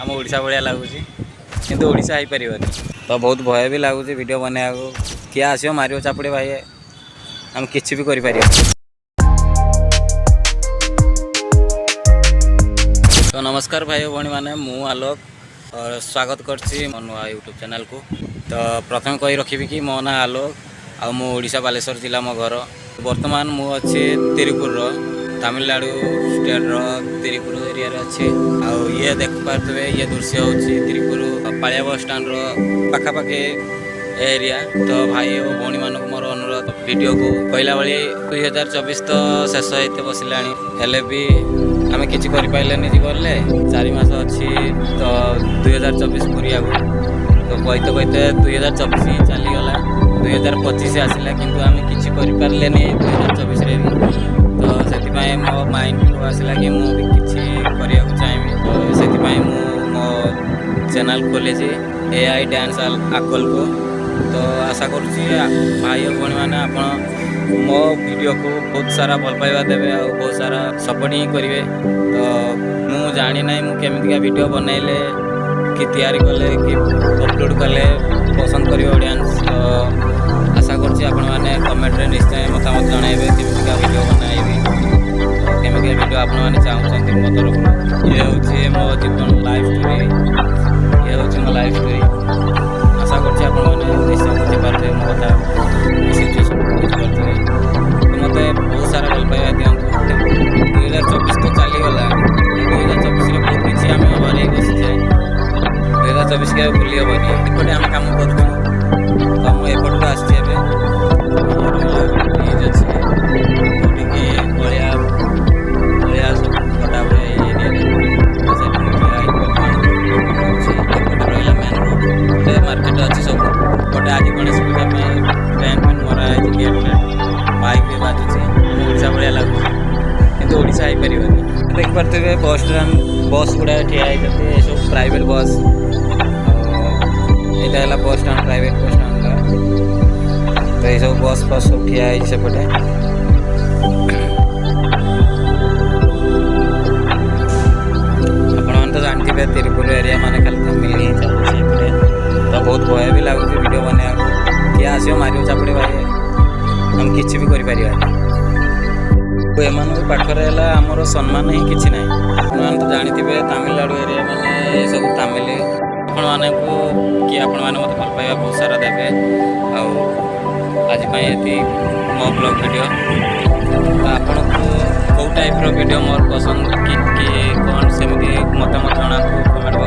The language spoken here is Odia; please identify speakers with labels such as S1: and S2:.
S1: ଆମ ଓଡ଼ିଶା ଭଳିଆ ଲାଗୁଛି, କିନ୍ତୁ ଓଡ଼ିଶା ହେଇପାରିବନି। ତ ବହୁତ ଭୟ ବି ଲାଗୁଛି ଭିଡ଼ିଓ ବନେଇବାକୁ। କିଏ ଆସିବ, ମାରିବ ଚାପୁଡ଼ି ଭାଇ, ଆମେ କିଛି ବି କରିପାରିବା। ତ ନମସ୍କାର ଭାଇ ଓ ଭଉଣୀମାନେ, ମୁଁ ଆଲୋକ ସ୍ୱାଗତ କରୁଛି ମୋ ନୂଆ ୟୁଟ୍ୟୁବ୍ ଚ୍ୟାନେଲ୍କୁ। ତ ପ୍ରଥମେ କହି ରଖିବି କି ମୋ ନାଁ ଆଲୋକ ଆଉ ମୁଁ ଓଡ଼ିଶା ବାଲେଶ୍ୱର ଜିଲ୍ଲା ମୋ ଘର। ବର୍ତ୍ତମାନ ମୁଁ ଅଛି ତିରୁପୁରର, ତାମିଲନାଡ଼ୁ ଷ୍ଟେଟ୍ର ତିରୁପୁର ଏରିଆରେ ଅଛି। ଆଉ ଇଏ ଦେଖିପାରୁଥିବେ, ଇଏ ଦୃଶ୍ୟ ହେଉଛି ତିରୁପୁର ପାଳିଆ ବସ୍ ଷ୍ଟାଣ୍ଡର ପାଖାପାଖି ଏରିଆ। ତ ଭାଇ ଓ ଭଉଣୀମାନଙ୍କୁ ମୋର ଅନୁରୋଧ, ଭିଡ଼ିଓକୁ କହିଲା ଭଳି 2024 ତ ଶେଷ ହେଇତେ ବସିଲାଣି, ହେଲେ ବି ଆମେ କିଛି କରିପାରିଲେନି ଜୀବନରେ। 4 ମାସ ଅଛି ତ 2024 ପୁରିବାକୁ। ତ କହିତେ କହିତେ 2024 ହିଁ ଚାଲିଗଲା, 2025 ଆସିଲା, କିନ୍ତୁ ଆମେ କିଛି କରିପାରିଲେନି 2024ରେ ବି। ତ ସେଥିପାଇଁ ମୋ ମାଇଣ୍ଡକୁ ଆସିଲା କି ମୁଁ ବି କିଛି କରିବାକୁ ଚାହିଁବି। ତ ସେଥିପାଇଁ ମୁଁ ମୋ ଚ୍ୟାନେଲ୍ ଖୋଲିଛି ଏଆଇ ଡ୍ୟାନ୍ସ ଆକଲକୁ। ତ ଆଶା କରୁଛି ଭାଇ ଓ ଭଉଣୀମାନେ, ଆପଣ ମୋ ଭିଡ଼ିଓକୁ ବହୁତ ସାରା ଭଲ ପାଇବା ଦେବେ ଆଉ ବହୁତ ସାରା ସପୋର୍ଟ ହିଁ କରିବେ। ତ ମୁଁ ଜାଣିନାହିଁ ମୁଁ କେମିତିକା ଭିଡ଼ିଓ ବନେଇଲେ କି ତିଆରି କଲେ କି ଅପଲୋଡ଼ କଲେ ପସନ୍ଦ କରିବେ ଅଡ଼ିଏନ୍ସ। ତ ଆଶା କରୁଛି ଆପଣମାନେ କମେଣ୍ଟରେ ନିଶ୍ଚୟ ମତାମତ ଜଣାଇବେ, କେମିତିକା ଭିଡ଼ିଓ ବନାଇବି, ତ କେମିତିକା ଭିଡ଼ିଓ ଆପଣମାନେ ଚାହୁଁଛନ୍ତି ମୋ ତରଫରୁ। ଇଏ ହେଉଛି ମୋ ଜୀବନ ଲାଇଫ୍ ଷ୍ଟୋରି, ଇଏ ହେଉଛି ମୋ ଲାଇଫ୍ ଷ୍ଟୋରି। ଆଶା କରୁଛି ଆପଣମାନେ ନିଶ୍ଚୟ ବୁଝିପାରୁଥିବେ ମୋ କଥା, ମୋ ସିଚୁଏସନ୍କୁ ବୁଝିପାରୁଥିବେ। ତ ମୋତେ ବହୁତ ସାରା ଭଲ ପାଇବା ଦିଅନ୍ତୁ। 2024 ତ ଚାଲିଗଲା। 2024ରେ ବହୁତ କିଛି ଆମେ ହରେଇ ବସିଛେ। 2024 କେବେ ଭୁଲି ହେବନି। ଏପଟେ ଆମେ କାମ କରୁଛୁ, ତ ମୁଁ ଏପଟକୁ ଆସିଛି ଏବେ। ରହିଲା ଗୋଟେ ବ୍ରିଜ୍ ଅଛି, ଯେଉଁଠିକି ଅଳିଆ ଅଳିଆ ସବୁ କଟା ହୁଏ ଏଇ ଏରିଆରେ। ତ ସେଠି ମୁଁ ଠିଆ ହେଇକି ବର୍ତ୍ତମାନ ଭିଡ଼ିଓ ବନାଉଛି। ଏପଟେ ରହିଲା ମେନ୍ ରୋଡ଼, ଗୋଟେ ମାର୍କେଟ ଅଛି ସବୁ। ଏପଟେ ଆଜି ଗଣେଶ ପୂଜା ପାଇଁ ଟେଣ୍ଟ ଫେଣ୍ଟ ମରା ହେଇଛି, ଗେଟ୍ ଫେଟ୍, ମାଇକ୍ ବି ବାଜୁଛି। ଆମ ଓଡ଼ିଶା ଭଳିଆ ଲାଗୁଛି, କିନ୍ତୁ ଓଡ଼ିଶା ହେଇପାରିବନି। ଦେଖିପାରୁଥିବେ, ବସ୍ ଷ୍ଟାଣ୍ଡ, ବସ୍ ଗୁଡ଼ାକ ଠିଆ ହେଇଛନ୍ତି, ଏସବୁ ପ୍ରାଇଭେଟ୍ ବସ୍। ଆଉ ଏଇଟା ହେଲା ବସ୍ ଷ୍ଟାଣ୍ଡ, ପ୍ରାଇଭେଟ୍ ବସ୍ ଷ୍ଟାଣ୍ଡଟା। ତ ଏଇସବୁ ବସ୍ ଫସ୍ ସବୁ ଠିଆ ହେଇଛି ସେପଟେ। ଆପଣମାନେ ତ ଜାଣିଥିବେ, ତିରୁପୁର ଏରିଆ ମାନେ ଖାଲି ତାମିଲ ହିଁ ଚାଲୁଛି ଏପଟେ। ତ ବହୁତ ଭୟ ବି ଲାଗୁଛି ଭିଡ଼ିଓ ବନେଇବାକୁ। କିଏ ଆସିବ, ମାରିବ ଚାପୁଡ଼ି ଭାଇ, ଆମେ କିଛି ବି କରିପାରିବାନି। ଏମାନଙ୍କ ପାଖରେ ହେଲା ଆମର ସମ୍ମାନ ହିଁ କିଛି ନାହିଁ। ଆପଣମାନେ ତ ଜାଣିଥିବେ, ତାମିଲନାଡ଼ୁ ଏରିଆ ମାନେ ସବୁ ତାମିଲ। ଆପଣମାନଙ୍କୁ କି ଆପଣମାନେ ମୋତେ ଭଲ ପାଇବା ବହୁତ ସାରା ଦେବେ। ଆଉ ଆଜି ପାଇଁ ଏତିକି ମୋ ବ୍ଲଗ୍ ଭିଡ଼ିଓ। ତ ଆପଣଙ୍କୁ କେଉଁ ଟାଇପ୍ର ଭିଡ଼ିଓ ମୋର ପସନ୍ଦ କି କି କ'ଣ, ସେମିତି ମତାମତ ଜଣାନ୍ତୁ କମେଣ୍ଟ।